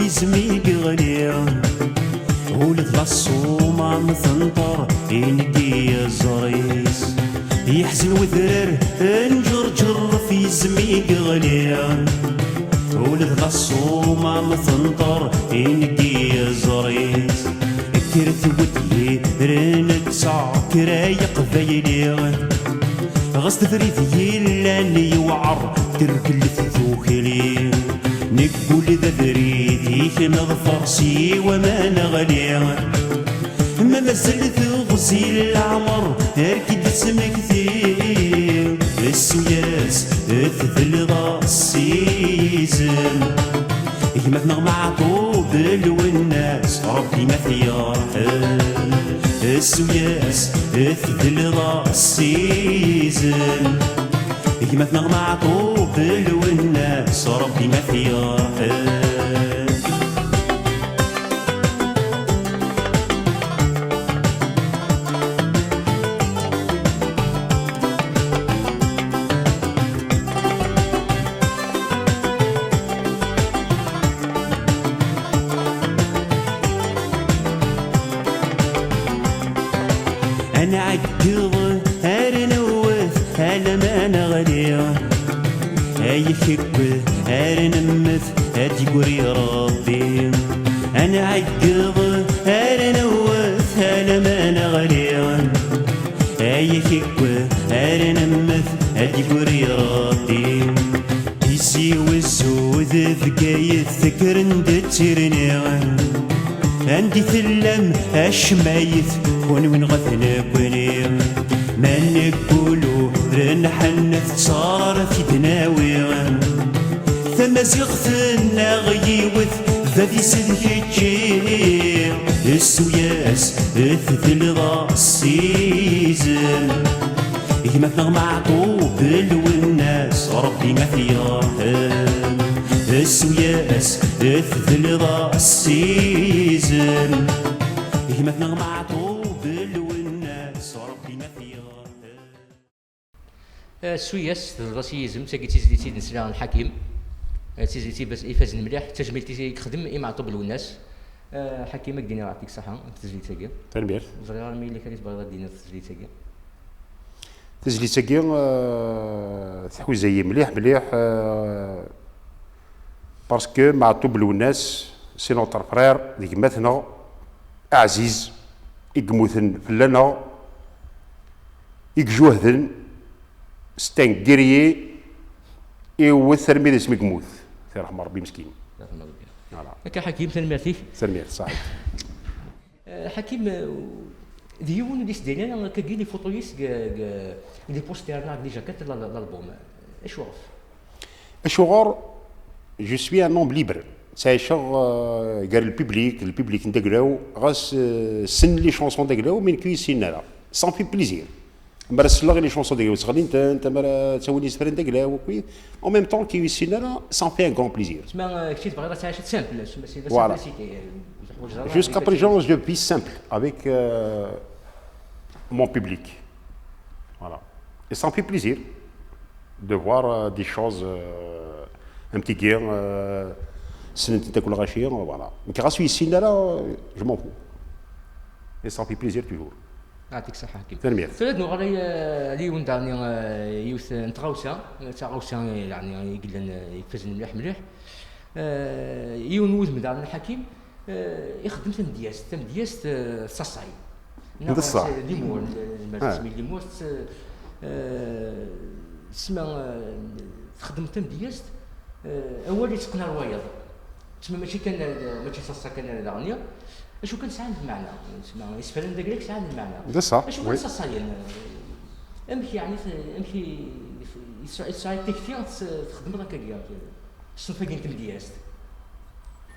Izem i yeɣli, ula d laṣuma m tenṭer ineggi iẓer-is. Yeḥzen wedrar n Ǧerǧer ɣef yizem i yeɣli, ula d laṣuma m tenṭer ineggi iẓer-is. Kkret weddiren ttɛekkra yeqbayli, ɣas d abrid yellan yewɛer, terkelt tukli. Neggul d abrid i k-neḍfer si waman ɣli. Ma mazal teɣzi leɛmer, ar k-id-smekti, ssu-yas tedleḍ s izem. Gma-tneɣ Meɛṭub Lwennas, Ṛebbi ma t-yerḥem. Ssu-yas tedleḍ s izem. Gma-tneɣ Meɛṭub Lwennas, Ṛebbi ma t-yerḥem. Ad nɛeggeḍ, ar newwet, alamma neɣli. Ay ikekkel, ar nemmet, ad d-yegri Ṛebbi. Ad nɛeggeḍ, ar newwet, alamma neɣli. Ay ikekkel, ar nemmet, ad d-yegri Ṛebbi. Tizi Wezzu d Bgayet kkren-d d tirni. Anda i tellam a cmayet, kunwi neɣ d nekkni? Ma neggul ur nḥennet, ttara t-id-nawi. Tamaziɣt-nneɣ yiwet, bab-is d kečči. Ssu-yas tedleḍ s izem. Gma-tneɣ Meɛṭub Lwennas, Ṛebbi ma t-yerḥem. Ssu-yas tedleḍ s izem. Gma-tneɣ Meɛṭub Lwennas, Ṛebbi ma t-yerḥem. Eh, ssu-yas tedleḍ s yizem, tagi d tizlit i d-nesla n Ḥakim. Eh, d tizlit i bas-, ifazen mliḥ, d tajmilt i yexdem i Meɛṭub Lwennas. Eh, Ḥakim, ad k-d-iniɣ yeɛṭik ṣṣeḥḥa ɣef tezlit-agi. Tanemmirt. Ẓriɣ armi yella kra i tebɣiḍ ad d-tiniḍ ɣef tezlit-agi. Tizlit-agi, eh, tḥuza-yi mliḥ, mliḥ, eh, parce que Meɛṭub Lwennas, c'est notre frère, d gma-tneɣ aɛziz, i yemmuten fell-aneɣ, i ijuhden, c'est un guerrier, iwwet armi d asmi yemmut. Ad t-yerḥem Ṛebbi meskin. Ad t-yerḥem Ṛebbi. Voilà. Akka Ḥakim, tanemmirt-ik. Tanemmirt, ṣaḥit. Eh, Ḥakim, eh, d yiwen ur d-isdaynan akkagi les photos-is deg, deg, deg les posters neɣ deg les jaquettes n la-, l'album. Acuɣef? Acuɣer? Je suis un homme libre. Ttɛiceɣ, euh, gar le public, le public n Daglaw, ɣas, euh, ssnen les chansons n Daglaw, mais nekk ur ssinen ara. Ça me fait plaisir. Mi ara selleɣ i les chansons n Daglaw, ttɣennin-tent, mi ara ttawin isefra n Daglaw, akk. En même temps, nekk ur ssinen ara, ça me fait un grand plaisir. Tma, euh, kečč tebɣiḍ ad tɛiceḍ simple, c'est la, voilà, simplicité, euh, ur teḥwaǧeḍ ara. Jusqu'à présent, je vis simple avec, euh, mon public. Voilà. Et ça me fait plaisir de voir, euh, des choses, euh, am tigi, euh, ssnen-tent akk lɣaci, voilà. Nekk ɣas ur ssinen ara, je m'en fous. Et ça me fait plaisir toujours. Yeɛṭik ṣṣeḥḥa, Ḥakim. Tanemmirt. Tura ad nuɣal i, eh, yiwen daɣen, eh, yiwet n tɣawsa, eh, d taɣawsa, eh, yeɛni, i yellan, eh, ifazen mliḥ, mliḥ. Eh, yiwen n wudem daɣen, Ḥakim, eh, ixeddem tamedyazt, tamedyazt, eh, d ṣṣaṣay. Neɣ d ṣṣeḥ. Limur, nezmer ad, ah, nsemmi limur, s-, eh, sma, eh, txeddem tamedyazt, eh, awal yetteqqen ar wayeḍ. Tma mačči kan, eh, mačči d ṣṣaṣa kan ara daɣen, acu kan sɛan lmeɛna. Tma isefra n Daglaw sɛan lmeɛna. D ṣṣeḥ, acu kan, oui, ṣṣaṣayen, eh, amek yeɛni t-, amek i, i, i tesɛiḍ tikti txeddmeḍ akkagi? Ṣṣenf-agi n tmedyazt.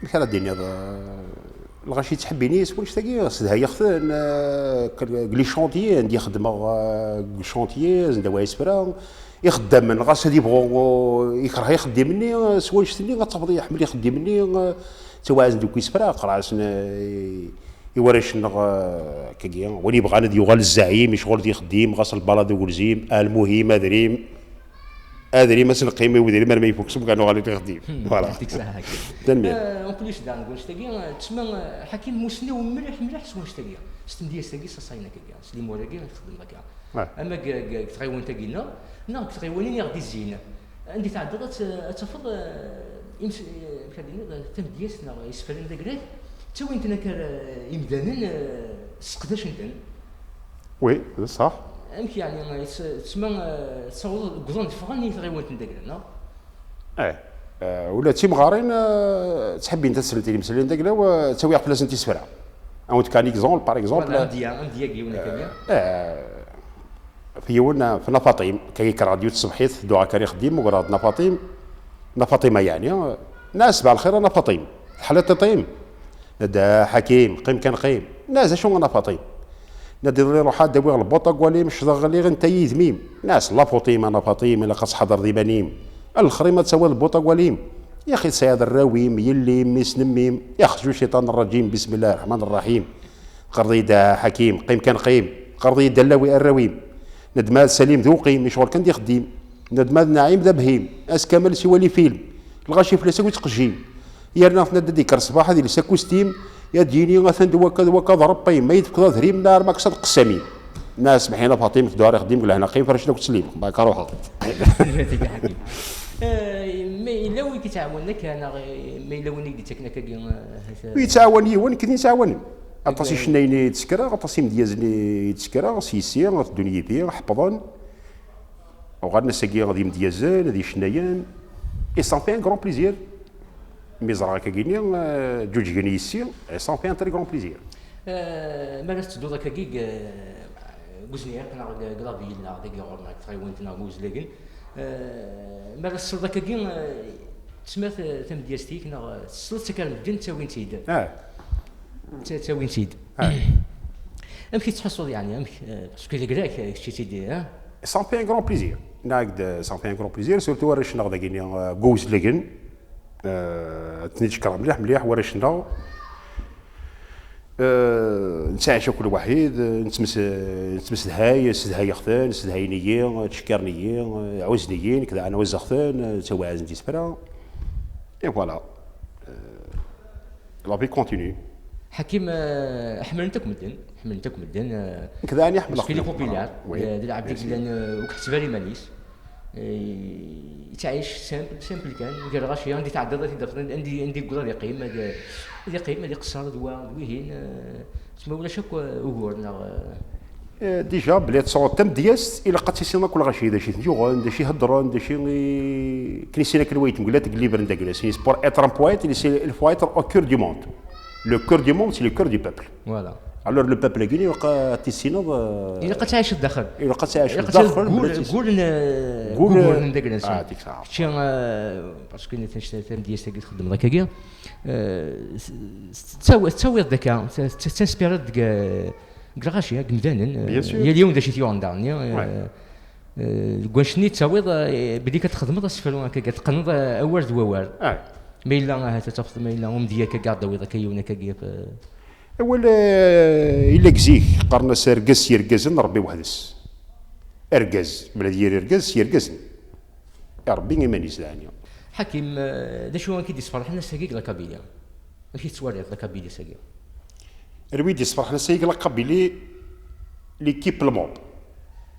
Amek ara d-tiniḍ, eh, lɣaci ttḥebbin-iyi s wannect-agi, ssedhayeɣ-ten, eh, deg les chantiers, anda i xeddmeɣ, eh, deg les chantiers, anda wa isefra, ixeddamen, ɣas ad ibɣu, eh, ikreh ixeddim-nni, eh, s wannect-nni, ad tafeḍ iḥemmel ixeddim-nni, eh, ttwaɛzen deg isefra, qqar-asen, eh, i, i warrac-nneɣ, eh, akkagi, win ibɣan ad yuɣal zzaɛim, icɣel d ixeddim, ɣas lbala d ugelzim, almuhim, adrim. Adrim ad s-neqqim i udrim arma ifuk s umkan uɣal i t-ixeddim. Voilà. Tanemmirt. En plus, daɣen deg wannect-agi, tsemma Ḥakim musniw mliḥ mliḥ s wannect-agi, s tmedyazt-agi, s aṣayen-agi, s limur-agi i txeddmeḍ akka. Ama deg tɣiwant-agi-nneɣ, neɣ deg tɣiwanin i ɣ-d-izzin. Anda i tɛeddaḍ ad tafeḍ, amek ad d-iniḍ, tamedyazt neɣ isefra n dagrak, ttawin-ten akka imdanen, sseqdacen-ten. Oui, d ṣṣeḥ. Amek yeɛni, tsemma, ssawḍen, wwḍen ffɣen i tɣiwant n dagla, neɣ? Eh, ula d timɣarin ttḥebbint ad slent i lemsel n dagla, ttawiɣ fell-asent isefra. Ad wen-d-kan exemple, par exemple. Voilà, amedya, amedya deg yiwen akkenni. Fi yiwen, fi Nna Faṭim, akka yekker ɣer yiwet tṣebḥit, dduɣ akka i xeddim, ugraɣ-d Nna Faṭim, Nna Faṭima yeɛni, nna-as: "Sbeḥ lxir a Nna Faṭim, teḥliḍ tiṭ-im?" Nna-d: "A Ḥakim, qqim kan qqim." Nna-as: "Acu a Nna Faṭim?" Nna-d: "Iḍelli ruḥeɣ ad d-awiɣ lbuṭ agwalim, ccḍeɣ ɣliɣ ntay yidmim." Nna-as: "La Faṭima, a Nna Faṭim, ilaq ad tḥadreḍ iman-im. A lexrim ad tawiḍ lbuṭ agwalim. Yaxi tesɛiḍ arraw-im, yelli-m, mmi-s n mmi-m. Yaxeju cciṭan rrajim, bismillah rreḥman rraḥim." Qqareḍ-iyi-d: "A Ḥakim, qqim kan qqim." Qqareḍ-iyi-d: "Allawi arraw-im." Nna-d: "Ma d Salim d uqim, icɣel kan d ixeddim." Nna-d: "Ma d Naɛim d abhim, ass kamel siwa les films. Lɣaci fell-as akk ittqejjim. Yerna tenna-d ad d-ikker ṣṣbeḥ ad yels akustim, ad d-yini atan d wakka d wakka d Ṛebbi, ma yi-d-tefkeḍ adrim, neɣ arma kkes ad qessamin." Nna: "Smeḥ-iyi a Nna Faṭim, dduɣ ar ixeddim deg lehna, qqim ferrec-d akk tteslim, barka ruḥeḍ." Eh, ma yella win i k-ittɛawanen akka, neɣ, eh, ma yella win i k-d-ittaken akkagi, eh, hata? Yettɛawan yiwen, nekk d yettɛawanen. Aṭas n icennayen i d-sekreɣ, aṭas n yimedyazen i d-sekreɣ, s yis-i, ad teddun yid-i, ḥeppḍen. Uɣalen ass-agi d imedyazen, d icennayen. Et ça me fait un grand plaisir. Mi ẓriɣ akkagi-nni, eh, ǧuǧgen yis-i, et ça me fait un très grand plaisir. Eh, mi ara tettedduḍ akkagi deg, deg uzniq neɣ deg, deg la ville neɣ dagi ɣur-neɣ deg tɣiwant neɣ deg Wezlagen, eh, mi ara tesleḍ akkagi, eh, tesma t-, tamedyazt-ik neɣ tesleḍ-tt akka ar medden ttawin-tt-id? Ah. Tt-, ttawin-tt-id. Ah. Amek i tettḥussuḍ yeɛni? Amek, eh, parce que d agrak, eh, kečč i tt-id, eh? Ça me fait un grand plaisir. Nna-ak-d, ça me fait un grand plaisir, surtout warrac-nneɣ dagi-nni, eh, deg Wezlagen. Eh, ad ten-id-cekkreɣ mliḥ mliḥ warrac-nneɣ. Eh, nettɛic akk lwaḥid, eh, nettmes-, nettmesedhay, ssedhayeɣ-ten, ssedhayen-iyi, ttcekkaren-iyi, eh, ɛuzzen-iyi, nekk daɣen ɛuzzeɣ-ten, eh, ttawaɛzen-d isefra. Et voilà. Eh, la vie continue. Ḥakim, eh, ḥemmlen-t akk medden, ḥemmlen-t akk medden, eh, nekk daɣen ḥemmleɣ-t. Parce qu'il est populaire, oui, d, d lɛebd i yellan, eh, ur iḥetteb ara iman-is. Eh, yettɛic simple, simple kan, gar lɣaci, anda i tɛeddaḍ ad t-id-tafeḍ, anda, anda i yewweḍ ad yeqqim, ad, ad yeqqim, ad iqeṣṣer, d wa, d wihin, eh, ma ulac akk, eh, ugur, neɣ, eh? Eh, déjà, belli ad tesɛuḍ tamedyazt, ilaq ad tissineḍ akk lɣaci, d acu i ten-yuɣen, d acu i heddren, d acu i, akken i sin akken wa yetmegla deg liber n dagla, c'est pour être un poète, il, c'est, il faut être au cœur du monde. Le cœur du monde, c'est le cœur du peuple. Voilà. Alors, le peuple-agi, ilaq ad tissineḍ, euh, ilaq ad tɛiceḍ daxel. Ilaq ad tɛiceḍ daxel, gul, bla tis-, gul n, gul, gul n dagla-nsen. Ah, dik saɛa. Kečči, euh, parce que netta, tamedyazt-agi txeddmeḍ akkagi, euh, s-, s-, tettawi-, tettawiḍ-d akka, t-, t-, tettinspireḍ deg, euh, deg lɣaci, deg yimdanen, euh, bien sûr, yal yiwen d acu i t-yuɣen daɣen, euh, ouais. Eh, deg wanect-nni tettawiḍ, eh, belli kan txedmeḍ asefru akka, teqqneḍ, eh, awal d wawal. Ah. Ma yella, ahat ad tafeḍ, ma yella umedya akka, ad d-tawiḍ akka yiwen akka, eh. Awal, eh, yella deg zik, qqaren-as argaz s yergazen, Rebbi weḥd-s. Argaz, bla d yir argaz s yergazen. Irebbi iman-is, daɛni. Ḥakim, eh, d acu akka i d-isferḥen ass-agi deg la Kabylie? Amek i tettwaliḍ la Kabylie ass-agi? Anwa i d-yesferḥen ass-agi la Kabylie, l'équipe Lmob.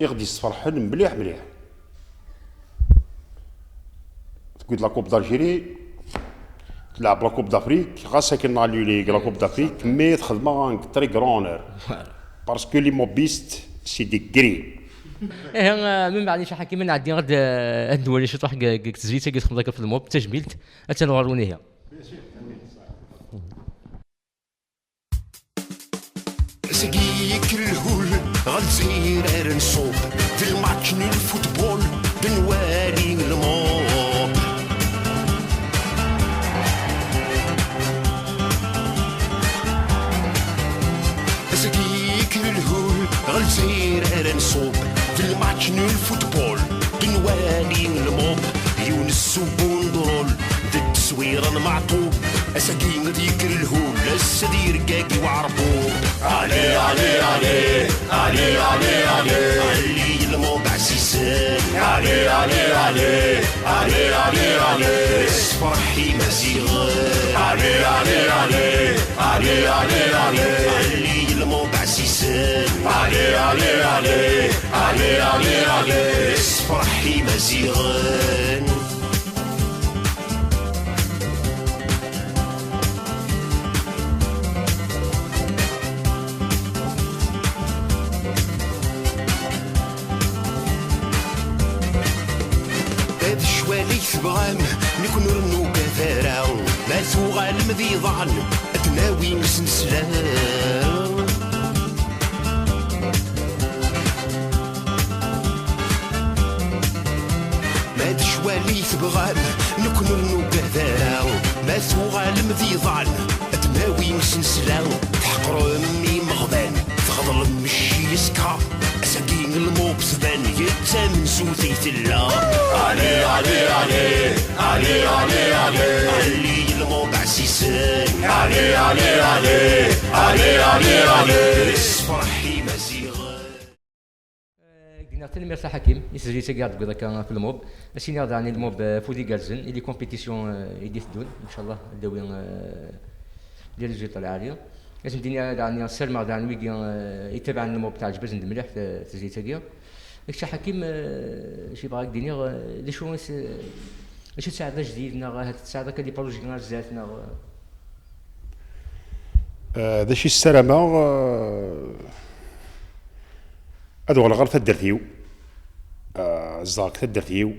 I ɣ-d-yesferḥen mliḥ, mliḥ. Tewwi-d la Coupe d'Algérie, tleɛb la Coupe d'Afrique, ɣas akken annulé la Coupe d'Afrique, mais txedm-aɣ un très grand honneur. Voilà. Parce que les mobistes, c'est des guerriers. Ihi, eh, membeɛd, Ḥakim, ad nɛeddi ad, eh, ad nwali ciṭuḥ deg, deg tezlit-agi txedmeḍ akka ɣef Lmob, tajmilt, attan ɣur-wen ihi. Seg yekker lhul ɣer lezzayer ara nṣub, d lmatch n lfutbol d nwali Lmob. Seg yekker lhul ɣer lezzayer ara nṣub, d lmatch n lfutbol d nwali Lmob. Yiwen s ubundrol d tteswira n Meɛṭub. Ass-agi ad yekker lhul, ass ad yergagi waɛerbu. Allez, allez, allez, allez, allez, allez. Allez, Lmob. Sisen. Allez, allez, allez, allez, allez, allez, sefreḥ Imaziɣen. Allez, allez, allez, allez, allez, allez, alli lmuḍ ɛzisen. Allez, allez, allez, allez, allez, allez, sefreḥ Imaziɣen. D ccwal i tebɣam, nekkni ur nugad ara. Ma tuɣalem d iḍan, ad nawi s nesla. Ma d ccwal i tebɣam, nekkni ur nugad ara. Ma tuɣalem d iḍan, ad nawi s nesla. Tḥeqrem imeɣban, tɣeḍlem cci yeska. Ass-agi lmub tban, yettamen sut i tella. Allez, allez, allez, allez, allez, allez, alli lmub ɛzisen. Allez, allez, allez, allez, allez, allez, sefreḥ Imaziɣen. Eh, gneɣ tanemmirt a Ḥakim, i tezlit-agi ara d-tewwiḍ akka f lmub. Ad s-iniɣ daɣen i lmub, eh, afud igerrzen, i les compétitions, eh, i d-iteddun, inchallah, ad d-awi, eh, des résultats lɛali. Ad sen-d-iniɣ daɣen, ssarmeɣ daɣen wigi, eh, itabaɛen lmub teɛǧeb-asen-d mliḥ t-, tezlit-agi. Kečč a Ḥakim, eh, acu i bɣiɣ ad k-d-iniɣ, eh, d acu i s-, acu tesɛiḍ d ajdid, neɣ ahat tesɛiḍ akka des projets ar zdat, neɣ, eh? Eh, d acu i ssarameɣ, eh, ad uɣaleɣ ɣer taddart-iw. Eh, zedɣeɣ deg taddart-iw,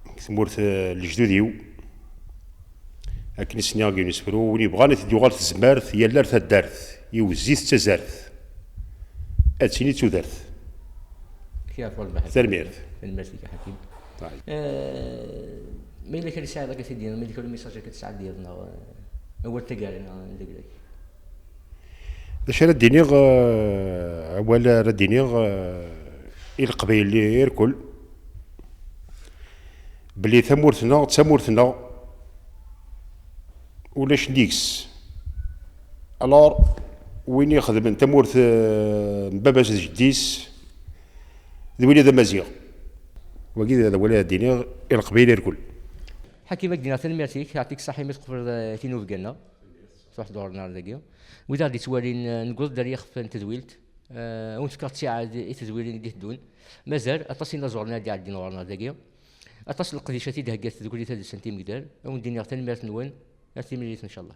deg tmurt, eh, n lejdud-iw. Akken i s-nniɣ deg yiwen n usefru, win yebɣan ad t-id-yuɣal tezmert, yal ar taddart, iwezzi-t d tazart. Ad tini d tudert. Kif wallah. Tanemmirt. Tanemmirt-ik a Ḥakim. Right. Eh, ma yella kra i tesɛiḍ akka t-id-iniḍ, ma yella kra umisaǧ akka tesɛeddiḍ, neɣ, eh, awal taggara, neɣ d agrak? D acu ara d-iniɣ, eh, awal ara d-iniɣ, eh, i Leqbayel irkul, belli tamurt-nneɣ d tamurt-nneɣ, ulac deg-s. Alors, win ixedmen tamurt, eh, n baba-s d jeddi-s, d win d amaziɣ. Wagi d awal ara d-iniɣ i Leqbayel irkul. Ḥakim, ad k-d-iniɣ tanemmirt-ik, yeɛṭik ṣṣeḥḥa imi tqebleḍ, eh, tinubga-nneɣ. Truḥ-d ɣur-neɣ dagi. Wid aɣ-d yettwalin, eh, newweḍ-d ar yixef n tedwilt. Eh, ad wen-fkeɣ ttiɛad i tedwilin i d-iteddun. Mazal aṭas inaẓuren ara d-iɛeddin ɣur-neɣ dagi. Aṭas n leqdicat i d-thegga tdukli tadelsant Imegdal. Ad wen-d-iniɣ tanemmirt-nwen. Ar timlilit, ncallah.